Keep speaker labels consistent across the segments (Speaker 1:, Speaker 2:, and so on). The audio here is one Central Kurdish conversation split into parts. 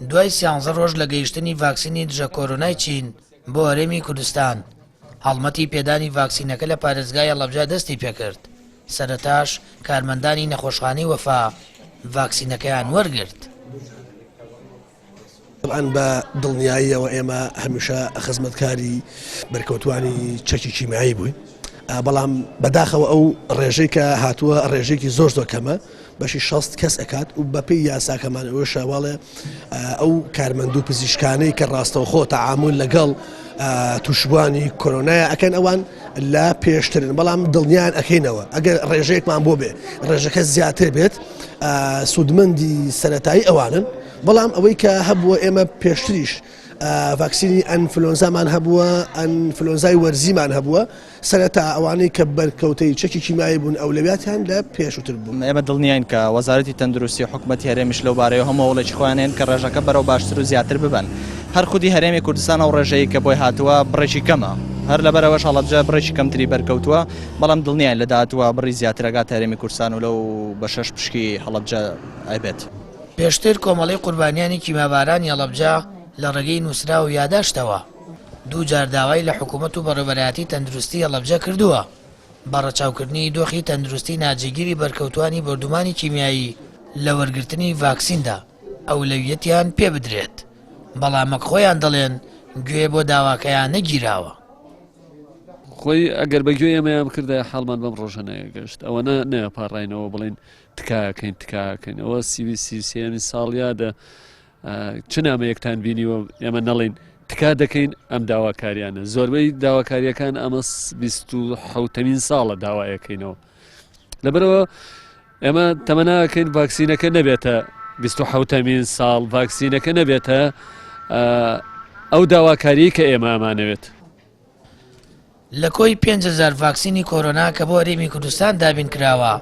Speaker 1: دوای سیانزە ڕۆژ لە گەیشتنی ڤاکسینی دژە کۆرۆنای چین بۆ هەرێمی کوردستان، هەڵمەتی پێدانی ڤاکسینەکە لە پارێزگای هەڵەبجە دەستی پێکرد، سەرەتاش کارمەندانی نەخۆشخانەی وەفا ڤاکسینەکەیان وەرگرت.
Speaker 2: تەبعەن بە دڵنیاییەوە ئێمە هەمیشە خزمەتکاری بەرکەوتوانی چەکی کیمیایی بووین بەڵام بەداخەوە ئەو ڕێژەی کە هاتووە ڕێژێکی زۆر زۆر کەمە بەشی 60 کەس ئەکات و بەپێی یاساکەمان ئەوە شەواڵێ ئەو کارمەند و پزیشکانەی کە ڕاستەوخۆ تەعامل لەگەڵ توشبوانی کۆرۆنایە ئەکەن ئەوان لە پێشترن بەڵام دڵنیان ئەکەینەوە ئەگەر ڕێژەیەکمان بۆ بێ ڕێژەکە زیاتر بێت سوودمەندی سەتایی ئەوانن بەڵام ئەوەی کە هەبووە ئێمە پێشتریش ڤاکسینی ئەنفلۆنزامان هەبووە، ئەنفلۆنزای وەرزیمان هەبووە، سەرەتا ئەوانەی کە بەرکەوتەی چەکی کیمیایی بوون ئەولەویاتیان لە پێشووتر بوو.
Speaker 3: ئێمە دڵنیاین کە وەزارەتی تەندروستی و حکومەتی هەرێمیش لەو بارەیەوە هەموو هەوڵێکی خۆیان هەیە کە ڕێژەکە بەرەو باشتر و زیاتر ببەن. هەر خودی هەرێمی کوردستان ئەو ڕێژەیەی کە بۆی هاتووە بڕێکی کەمە، هەر لەبەرئەوەش هەڵەبجە بڕێکی کەمتری بەرکەوتووە، بەڵام دڵنیاین لە داهاتووە بڕی زیاتر ئەگاتە هەرێمی کوردستان و لەو بەشەش پشکی هەڵەبجە ئەبێت.
Speaker 1: پێشتر کۆمەڵەی قوربانیانی کیمیابارانی هەڵەبجە لە ڕێگەی نووسراو و یاداشتەوە دووجار داوای لە حکوومەت و بەڕێوەبەرایەتی تەندروستی هەڵەبجە کردووە بە ڕەچاوکردنی دۆخی تەندروستی ناجێگیری بەرکەوتووانی بۆردومانی کیمیایی لە وەرگرتنی ڤاکسیندا ئەولەویەتیان پێ بدرێت، بەڵام وەک خۆیان دەڵێن گوێ بۆ داواکەیان نەگیراوە.
Speaker 4: خۆی ئەگەر بە گوێی ئێمەیان بکردایە حاڵمان بەم ڕۆژە نەیەگەشت ئەوەنە نەیەپاڕاینەوە بڵێین تکاکەین تکاکەین ئەوە سیوی ساڵیادە چ نامەیەکتان بینیوە ئێمە نەڵین تکا دەکەین ئەم داواکاریانە زۆربەی داواکاریەکان ئەمە حوتەمین ساڵە داوایەکەینەوە لەبەرەوە ئێمە تەمەناکەین ڤاکسینەکە نەبێتە حوتەمین ساڵ ڤاکسینەکە نەبێتە ئەو داواکاری کە ئێمە ئەمانەوێت.
Speaker 1: لە کۆی 5000 ڤاکسینی کۆرۆنا کە بۆ هەرێمی کوردستان دابین کراوە،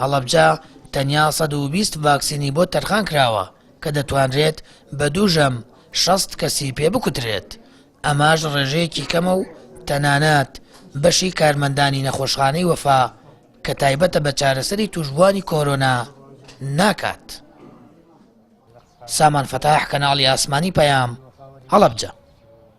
Speaker 1: هەڵەبجە تەنیا 120 ڤاکسینی بۆ تەرخان کراوە کە دەتوانرێت بە دوو ژەم 60 کەسی پێ بکوترێت، ئەمەش ڕێژەیەکی کەمە و تەنانەت بەشی کارمەندانی نەخۆشخانەی وەفا کە تایبەتە بە چارەسەری تووشبووانی کۆرۆنا ناکات. سامان فەتاح، کەناڵی ئاسمانی پەیام، هەڵەبجە.